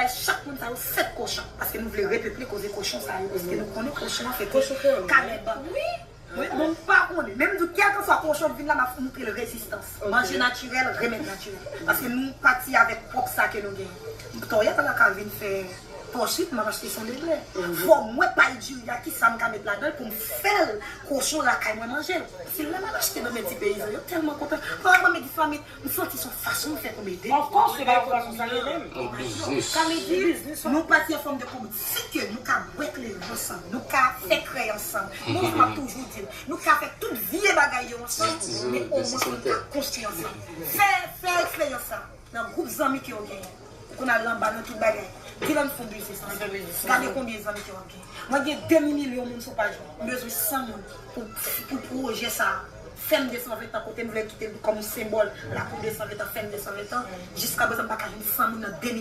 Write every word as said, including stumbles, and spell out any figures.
Chak moun sa yo sèt kochon. Paske nou vle repeple koze kochon sa yo. Paske nou konnen kochon an fè ke kalèb. Wi. Wi, bon, m pa konnen. Men m di w, kèlkanswa kochon k vin la, m ap montre l rezistans. Manje natirèl, remèd natirèl. Paske nou pati avèk pwòp sa ke nou genyen. Tòyè pa ka vin fè pòchit, m ap achte son de ble. Fò m wè pay diri a, kisa m ka met ladan l pou m fè l kochon lakay mwen manje l. Se lè m al achte nan men ti peyizan, yo tèlman kontan. Paran mwen di fanmi, m santi son fason m fè pou m ede. Of course, se pa yon fason sa li menm. Sa vle di, nou pati an fòm de koup. Si ke nou ka bwè kleren ansanm, nou ka fè krèy ansanm. Mwen, sa m ap toujou di l, nou ka fè tout vye bagay yo ansanm, men omwen pou nou ka konstwi ansanm. Fè, fè eksperyans sa nan gwoup zanmi ke w genyen. Ou konn al anba nan tout bagay. Di l ann fè yon biznis ansanm. Gade konbyen zanmi ke w ap genyen. Mwen gen demi milyon moun sou paj mwen. M bezwen san moun pou, pou pwojè sa a. Fè m de san ven tan, kote m vle kite l kòm yon senbòl. Lakou de san ven tan, fè m de san ven tan. Jiska prezan, m pa ka jwenn san moun nan demi